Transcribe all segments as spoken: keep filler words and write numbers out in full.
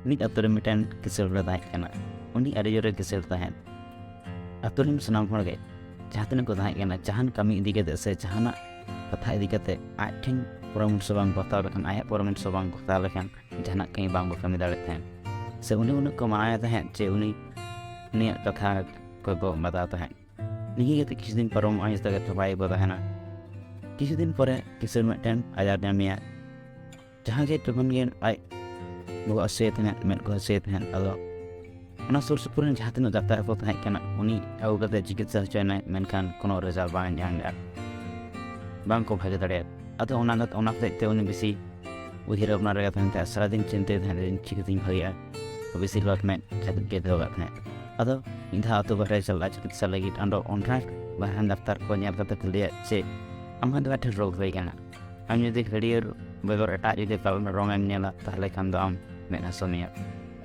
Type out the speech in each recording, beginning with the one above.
ᱢᱤᱫ ᱟᱛᱳ ᱨᱮ ᱢᱤᱫᱴᱮᱱ ᱠᱤᱥᱟᱹᱬ ᱦᱚᱲᱮ ᱛᱟᱦᱮᱸ ᱠᱟᱱᱟ᱾ ᱩᱱᱤ ᱟᱹᱰᱤ ᱡᱳᱨᱮ ᱠᱤᱥᱟᱹᱬ ᱛᱟᱦᱮᱸᱫ᱾ ᱟᱛᱳ ᱨᱮᱱ ᱥᱟᱱᱟᱢ ᱦᱚᱲ ᱜᱮ ᱡᱟᱦᱟᱸ ᱛᱤᱱᱟᱹᱜ ᱠᱚ ᱛᱟᱦᱮᱸ ᱠᱟᱱᱟ, ᱡᱟᱦᱟᱱ ᱠᱟᱹᱢᱤ ᱤᱫᱤ ᱠᱟᱛᱮ ᱥᱮ ᱡᱟᱦᱟᱱᱟᱜ ᱠᱟᱛᱷᱟ ᱤᱫᱤ ᱠᱟᱛᱮ ᱟᱡ ᱴᱷᱮᱱ ᱯᱚᱨᱟᱢᱚᱨᱥᱚ ᱵᱟᱝ ᱠᱚ ᱦᱟᱛᱟᱣ ᱞᱮᱠᱷᱟᱱ, ᱟᱭᱟᱜ ᱯᱚᱨᱟᱢᱚᱨᱥᱚ ᱵᱟᱝ ᱠᱚ ᱦᱟᱛᱟᱣ ᱞᱮᱠᱷᱟᱱ ᱡᱟᱦᱟᱱᱟᱜ ᱠᱟᱹᱢᱤ ᱵᱟᱝ ᱠᱚ ᱠᱟᱹᱢᱤ ᱫᱟᱲᱮᱭᱟᱜ ᱛᱟᱦᱮᱸᱫ᱾ ᱥᱮ ᱩᱱᱤ ᱩᱱᱟᱹᱜ ᱠᱚ ᱢᱟᱱᱟᱣᱮ ᱛᱟᱦᱮᱸᱫ ᱡᱮ ᱩᱱᱤ, ᱩᱱᱤᱭᱟᱜ ᱠᱟᱛᱷᱟ ᱠᱚᱠᱚ ᱵᱟᱛᱟᱣ ᱛᱟᱦᱮᱸᱫ᱾ ᱱᱤᱭᱟᱹ ᱠᱟᱛᱮ ᱠᱤᱪᱷᱩ ᱫᱤᱱ ᱯᱟᱨᱚᱢᱚᱜᱼᱟ, ᱡᱚᱛᱚ ᱜᱮ ᱛᱷᱚᱯᱟ ᱜᱮᱠᱚ ᱛᱟᱦᱮᱱᱟ᱾ ᱠᱤᱪᱷᱩ ᱫᱤᱱ ᱯᱚᱨᱮ ᱠᱤᱥᱟᱹᱬ ᱢᱤᱫᱴᱮᱱ ᱟᱡᱟᱨ ᱧᱟᱢᱮᱭᱟ᱾ ᱡᱟᱦᱟᱸ ᱜᱮ ᱡᱚᱠᱷᱚᱱ ᱜᱮ ᱟᱡ ᱵᱚᱦᱚᱜ ᱦᱟᱹᱥᱩᱭᱮ ᱛᱟᱦᱮᱸᱫ, ᱢᱮᱫ ᱠᱚ ᱦᱟᱹᱥᱩᱭᱮ ᱛᱟᱦᱮᱸᱫ, ᱟᱫᱚ ᱚᱱᱟ ᱥᱩᱨ ᱥᱩᱯᱩᱨ ᱨᱮᱱ ᱡᱟᱦᱟᱸ ᱛᱤᱱᱟᱹᱜ ᱰᱟᱠᱛᱟᱨ ᱠᱚ ᱛᱟᱦᱮᱸ ᱠᱟᱱᱟ, ᱩᱱᱤ ᱟᱹᱜᱩ ᱠᱟᱛᱮ ᱪᱤᱠᱤᱛᱥᱟ ᱦᱚᱪᱚᱭᱮᱱᱟᱭ, ᱢᱮᱱᱠᱷᱟᱱ ᱠᱳᱱᱳ ᱨᱮᱡᱟᱞᱴ ᱵᱟᱝ ᱧᱟᱢ ᱞᱮᱫᱟ, ᱵᱟᱝ ᱠᱚ ᱵᱷᱟᱜᱮ ᱫᱟᱲᱮᱭᱟᱫᱟ᱾ ᱟᱫᱚ ᱚᱱᱟ ᱚᱱᱟ ᱦᱚᱛᱮᱡ ᱛᱮ ᱩᱱᱤ ᱵᱮᱥᱤ ᱩᱭᱦᱟᱹᱨ ᱵᱷᱟᱵᱽᱱᱟ ᱨᱮᱜᱮ ᱛᱟᱦᱮᱱ ᱛᱟᱦᱮᱸᱫ, ᱥᱟᱨᱟᱫᱤᱱ ᱪᱤᱱᱛᱟᱹᱭ ᱛᱟᱦᱮᱸᱫ ᱡᱮ ᱪᱤᱠᱟᱹᱛᱤᱧ ᱵᱷᱟᱜᱮᱜᱼᱟ᱾ ᱵᱮᱥᱤᱨ ᱵᱷᱟᱜᱽ ᱢᱮᱫ ᱡᱟᱹᱯᱤᱫ ᱜᱮ ᱫᱚᱦᱚ ᱠᱟᱜ ᱛᱟᱦᱮᱸᱫ᱾ ᱟᱫᱚ ᱢᱤᱫ ᱫᱷᱟᱣ ᱟᱛᱳ ᱵᱟᱦᱨᱮ ᱪᱟᱞᱟᱜᱼᱟ ᱪᱤᱠᱤᱛᱥᱟ ᱞᱟᱹᱜᱤᱫ᱾ ᱟᱫᱚ ᱚᱱᱟ ᱵᱟᱦᱨᱮ ᱰᱟᱠᱛᱟᱨ ᱠᱚ ᱧᱮᱞ ᱠᱟᱛᱮ ᱠᱚ ᱞᱟᱹᱭᱟ ᱡᱮ ᱟᱢᱟᱜ ᱫᱚ ᱢᱤᱫᱴᱮᱱ ᱨᱳᱜᱽ ᱦᱩᱭ ᱠᱟᱱᱟ, ᱟᱢ ᱡᱩᱫᱤ ᱦᱟᱹᱨᱭᱟᱹᱲ ᱵᱮᱜᱚᱨ ᱮᱴᱟᱜ ᱡᱩᱫᱤ ᱠᱟᱞᱚᱢ ᱨᱚᱝ ᱮᱢ ᱧᱮᱞᱟ, ᱛᱟᱦᱚᱞᱮ ᱠᱷᱟᱱ ᱫᱚ ᱟᱢ ᱢᱮᱫ ᱦᱟᱹᱥᱩ ᱢᱮᱭᱟ᱾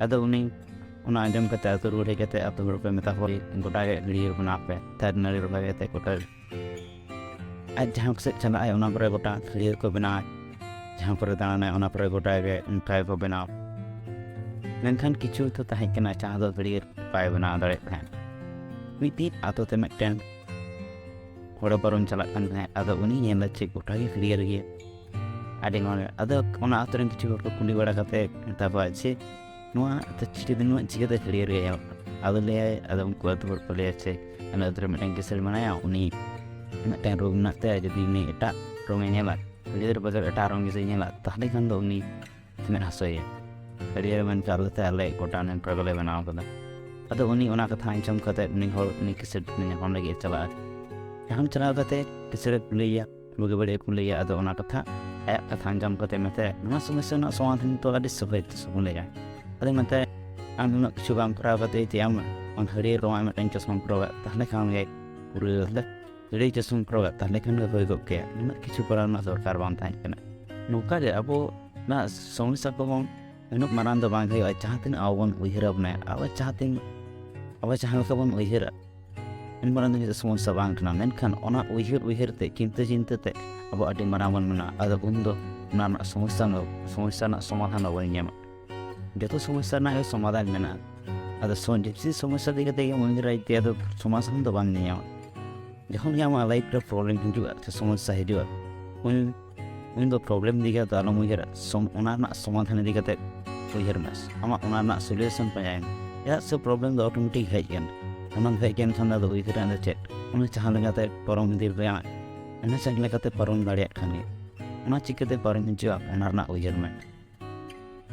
ᱟᱫᱚ ᱩᱱᱤ ᱚᱱᱟ ᱟᱸᱡᱚᱢ ᱠᱟᱛᱮ ᱟᱛᱳ ᱨᱩᱣᱟᱹᱲ ᱦᱮᱡ ᱠᱟᱛᱮ ᱟᱛᱳ ᱦᱚᱲ ᱠᱚ ᱢᱮᱛᱟ ᱠᱚᱣᱟ, "ᱜᱚᱴᱟ ᱜᱮ ᱦᱟᱹᱨᱭᱟᱹᱲ ᱵᱮᱱᱟᱣ ᱯᱮ, ᱛᱷᱟᱹᱨᱤ ᱱᱟᱹᱲᱤ ᱨᱚᱦᱚᱭ ᱠᱟᱛᱮ ᱜᱚᱴᱟ ᱟᱡ ᱡᱟᱦᱟᱸ ᱠᱚ ᱥᱮᱫ ᱪᱟᱞᱟᱜ ᱟᱭ, ᱚᱱᱟ ᱠᱚᱨᱮ ᱜᱚᱴᱟ ᱦᱟᱹᱨᱭᱟᱹᱲ ᱠᱚ ᱵᱮᱱᱟᱣᱟ᱾ ᱡᱟᱦᱟᱸ ᱠᱚᱨᱮ ᱫᱟᱬᱟᱱᱟᱭ, ᱚᱱᱟ ᱠᱚᱨᱮ ᱜᱚᱴᱟ ᱜᱮ ᱚᱱᱠᱟ ᱜᱮᱠᱚ ᱵᱮᱱᱟᱣᱟ᱾ ᱢᱮᱱᱠᱷᱟᱱ ᱠᱤᱪᱷᱩ ᱫᱚ ᱛᱟᱦᱮᱸ ᱠᱟᱱᱟ, ᱡᱟᱦᱟᱸ ᱫᱚ ᱦᱟᱹᱨᱭᱟᱹᱲ ᱵᱟᱭ ᱵᱮᱱᱟᱣ ᱫᱟᱲᱮᱭᱟᱜ ᱛᱟᱦᱮᱸᱫ᱾ ᱢᱤᱫ ᱫᱤᱱ ᱟᱛᱳ ᱛᱮ ᱢᱤᱫᱴᱮᱱ ᱦᱚᱲᱮ ᱯᱟᱨᱚᱢ ᱪᱟᱞᱟᱜ ᱠᱟᱱ ᱛᱟᱦᱮᱸᱫ᱾ ᱟᱫᱚ ᱩᱱᱤ ᱧᱮᱞ ᱮᱫᱟ ᱪᱮᱫ ᱜᱚᱴᱟ ᱜᱮ ᱦᱟᱹᱨᱭᱟᱹᱲ ᱜᱮᱭᱟ, ᱟᱹᱰᱤ ᱢᱚᱡᱽ᱾ ᱟᱫᱚ ᱚᱱᱟ ᱟᱛᱳ ᱨᱮᱱ ᱠᱤᱪᱷᱩ ᱦᱚᱲ ᱠᱚ ᱠᱩᱞᱤ ᱵᱟᱲᱟ ᱠᱟᱛᱮ ᱢᱮᱛᱟ ᱠᱚᱣᱟ ᱡᱮ, "ᱱᱚᱣᱟ ᱟᱛᱳ ᱪᱤᱠᱟᱹᱛᱮ, ᱱᱚᱣᱟ ᱪᱤᱠᱟᱹᱛᱮ ᱦᱟᱹᱨᱭᱟᱹᱲ ᱜᱮ ᱧᱮᱞᱚᱜ ᱠᱟᱱᱟ?" ᱟᱫᱚ ᱞᱟᱹᱭᱟᱭ, ᱟᱫᱚ ᱩᱱᱠᱩ ᱟᱛᱳ ᱦᱚᱲ ᱠᱚ ᱞᱟᱹᱭᱟ ᱡᱮ, "ᱟᱞᱮ ᱟᱛᱳ ᱨᱮ ᱢᱤᱫᱴᱟᱝ ᱠᱤᱥᱟᱹᱬ ᱢᱮᱱᱟᱭᱟ, ᱩᱱᱤ ᱢᱤᱫᱴᱟᱝ ᱨᱳᱜᱽ ᱢᱮᱱᱟᱜ ᱛᱟᱭᱟ, ᱡᱩᱫᱤ ᱩᱱᱤ ᱮᱴᱟᱜ ᱨᱳᱜᱽ ᱮ ᱧᱮᱞᱟ, ᱦᱟᱹᱨᱭᱟᱹᱲ ᱵᱚᱫᱚᱞ ᱮᱴᱟᱜ ᱨᱳᱜᱽ ᱡᱩᱫᱤ ᱧᱮᱞᱟ, ᱛᱟᱦᱚᱞᱮ ᱠᱷᱟᱱ ᱫᱚ ᱩᱱᱤ ᱢᱮᱫ ᱦᱟᱹᱥᱩᱭᱮᱭᱟ᱾ ᱦᱟᱹᱨᱭᱟᱹᱲ ᱢᱮᱱ ᱠᱟᱛᱮ ᱟᱞᱮ ᱜᱚᱴᱟ ᱱᱮᱴᱣᱟᱨᱠ ᱞᱮ ᱵᱮᱱᱟᱣ ᱠᱟᱫᱟ᱾" ᱟᱫᱚ ᱩᱱᱤ ᱚᱱᱟ ᱠᱟᱛᱷᱟ ᱟᱸᱡᱚᱢ ᱠᱟᱛᱮ ᱩᱱᱤ ᱦᱚᱲ, ᱩᱱᱤ ᱠᱤᱥᱟᱹᱬ ᱴᱷᱮᱱ ᱧᱟᱯᱟᱢ ᱞᱟᱹᱜᱤᱫ ᱮ ᱪᱟᱞᱟᱜᱼᱟ᱾ ᱧᱟᱯᱟᱢ ᱪᱟᱞᱟᱣ ᱠᱟᱛᱮ ᱠᱤᱥᱟᱹᱬ ᱮ ᱠᱩᱞᱤᱭᱮᱭᱟ, ᱵᱩᱜᱤ ᱵᱟᱹᱲᱤᱡ ᱮ ᱠᱩᱞᱤᱭᱮᱭᱟ᱾ ᱟᱫᱚ ᱚᱱᱟ ᱠᱟᱛᱷᱟ, ᱟᱭᱟᱜ ᱠᱟᱛᱷᱟ ᱟᱸᱡᱚᱢ ᱠᱟᱛᱮ ᱢᱮᱛᱟᱭᱟ, "ᱱᱚᱣᱟ ᱥᱚᱢᱚᱥᱥᱟ ᱨᱮᱱᱟᱜ ᱥᱚᱢᱟᱫᱷᱟᱱ ᱫᱚ ᱟᱹᱰᱤ ᱥᱚᱦᱚᱡ ᱛᱮ ᱥᱚᱞᱦᱮᱭᱟ᱾" ᱟᱫᱚ ᱢᱮᱛᱟᱭᱟ, "ᱟᱢ ᱩᱱᱟᱹᱜ ᱠᱤᱪᱷᱩ ᱵᱟᱢ ᱠᱚᱨᱟᱣ ᱠᱟᱛᱮ ᱡᱩᱫᱤ ᱟᱢ ᱚᱱᱟ ᱦᱟᱹᱨᱭᱟᱹᱲ ᱨᱚᱝᱟᱜ ᱢᱤᱫᱴᱟᱝ ᱪᱚᱥᱢᱟᱢ ᱦᱚᱨᱚᱜᱟ, ᱛᱟᱦᱚᱞᱮ ᱠᱷᱟᱱ ᱜᱮ ᱯᱩᱨᱟᱹ ᱦᱟᱹᱨᱭᱟᱹᱲ ᱪᱚᱥᱢᱟᱢ ᱦᱚᱨᱚᱜᱟ, ᱛᱟᱦᱚᱞᱮ ᱠᱷᱟᱱ ᱜᱮ ᱦᱩᱭ ᱜᱚᱫ ᱠᱮᱭᱟ, ᱩᱱᱟᱹᱜ ᱠᱤᱪᱷᱩ ᱠᱚᱨᱟᱣ ᱨᱮᱱᱟᱜ ᱫᱚᱨᱠᱟᱨ ᱵᱟᱝ ᱛᱟᱦᱮᱸ ᱠᱟᱱᱟ᱾" ᱱᱚᱝᱠᱟ ᱜᱮ ᱟᱵᱚ ᱚᱱᱟ ᱥᱚᱢᱚᱥᱥᱟ ᱠᱚᱦᱚᱸ ᱩᱱᱟᱹᱜ ᱢᱟᱨᱟᱝ ᱫᱚ ᱵᱟᱝ ᱦᱩᱭᱩᱜᱼᱟ, ᱡᱟᱦᱟᱸ ᱛᱤᱱᱟᱹᱜ ᱟᱵᱚ ᱵᱚᱱ ᱩᱭᱦᱟᱹᱨ ᱵᱷᱟᱵᱽᱱᱟᱭᱟ, ᱟᱵᱚ ᱡᱟᱦᱟᱸ ᱛᱤᱱ-, ᱟᱵᱚ ᱡᱟᱦᱟᱸ ᱞᱮᱠᱟ ᱵᱚᱱ ᱩᱭᱦᱟᱹᱨᱟ, ᱩᱱ ᱢᱟᱨᱟᱝ ᱫᱚ ᱢᱤᱫᱴᱮᱱ ᱥᱚᱢᱚᱥᱥᱟ ᱵᱟᱝ ᱠᱟᱱᱟ, ᱢᱮᱱᱠᱷᱟᱱ ᱚᱱᱟ ᱩᱭᱦᱟᱹᱨ ᱩᱭᱦᱟᱹᱨ ᱛᱮ, ᱪᱤᱱᱛᱟᱹ ᱪᱤᱱᱛᱟᱹ ᱛᱮ ᱟᱵᱚ ᱟᱹᱰᱤ ᱢᱟᱨᱟᱝ ᱵᱚᱱ ᱢᱮᱱᱟ, ᱟᱫᱚ ᱩᱱᱫᱚ ᱚᱱᱟ ᱨᱮᱱᱟᱜ ᱥᱚᱢᱚᱥᱥᱟ ᱫᱚ, ᱥᱚᱢᱚᱥᱥᱟ ᱨᱮᱱᱟᱜ ᱥᱚᱢᱟᱫᱷᱟᱱ ᱫᱚ ᱵᱟᱵᱚᱱ ᱧᱟᱢᱟ᱾ ᱡᱚᱛᱚ ᱥᱚᱢᱚᱥᱥᱟ ᱨᱮᱱᱟᱜ ᱜᱮ ᱥᱚᱢᱟᱫᱷᱟᱱ ᱢᱮᱱᱟᱜᱼᱟ᱾ ᱟᱫᱚ ᱥᱚ- ᱡᱟᱹᱥᱛᱤ ᱥᱚᱢᱚᱥᱥᱟ ᱤᱫᱤ ᱠᱟᱛᱮ ᱜᱮ ᱩᱭᱦᱟᱹᱨᱟ, ᱡᱮ ᱟᱫᱚ ᱥᱚᱢᱟᱫᱷᱟᱱ ᱫᱚ ᱵᱟᱝ ᱧᱟᱢᱚᱜᱼᱟ᱾ ᱡᱚᱠᱷᱚᱱ ᱜᱮ ᱟᱢᱟᱜ ᱞᱟᱭᱤᱯᱷ ᱨᱮ ᱯᱨᱚᱵᱞᱮᱢ ᱦᱤᱡᱩᱜᱼᱟ ᱥᱮ ᱥᱚᱢᱚᱥᱥᱟ ᱦᱤᱡᱩᱜᱼᱟ, ᱩᱱ ᱩᱱ ᱫᱚ ᱯᱨᱚᱵᱞᱮᱢ ᱤᱫᱤ ᱠᱟᱛᱮ ᱟᱞᱚᱢ ᱩᱭᱦᱟᱹᱨᱟ, ᱥᱚᱢ- ᱚᱱᱟ ᱨᱮᱱᱟᱜ ᱥᱚᱢᱟᱫᱷᱟᱱ ᱤᱫᱤ ᱠᱟᱛᱮ ᱩᱭᱦᱟᱹᱨ ᱢᱮ᱾ ᱟᱢᱟᱜ ᱚᱱᱟ ᱨᱮᱱᱟᱜ ᱥᱚᱞᱤᱭᱩᱥᱚᱱ ᱯᱟᱸᱡᱟᱭ ᱢᱮ᱾ ᱪᱮᱫᱟᱜ ᱥᱮ ᱯᱨᱚᱵᱞᱮᱢ ᱫᱚ ᱚᱴᱳᱢᱮᱴᱤᱠ ᱦᱮᱡ ᱮᱱ, ᱚᱱᱟ ᱦᱮᱡ ᱮᱱ ᱠᱷᱟᱱ ᱫᱚ ᱟᱫᱚ ᱩᱭᱦᱟᱹᱨ ᱨᱮᱱᱟᱜ ᱫᱚ ᱪᱮᱫ? ᱚᱱᱟ ᱡᱟᱦᱟᱸ ᱞᱮᱠᱟᱛᱮ ᱯᱟᱨᱚᱢ ᱤᱫᱤ ᱨᱮᱭᱟᱜ, ᱚᱱᱟ ᱡᱟᱦᱟᱸ ᱞᱮᱠᱟᱛᱮ ᱯᱟᱨᱚᱢ ᱫᱟᱲᱮᱭᱟᱜ ᱠᱷᱟᱱ ᱜᱮ, ᱚᱱᱟ ᱪᱤᱠᱟᱹᱛᱮ ᱯᱟᱨᱚᱢ ᱦᱤᱡᱩᱜᱼᱟ, ᱚᱱᱟ ᱨᱮᱱᱟᱜ ᱩᱭᱦᱟᱹᱨ ᱢᱮ᱾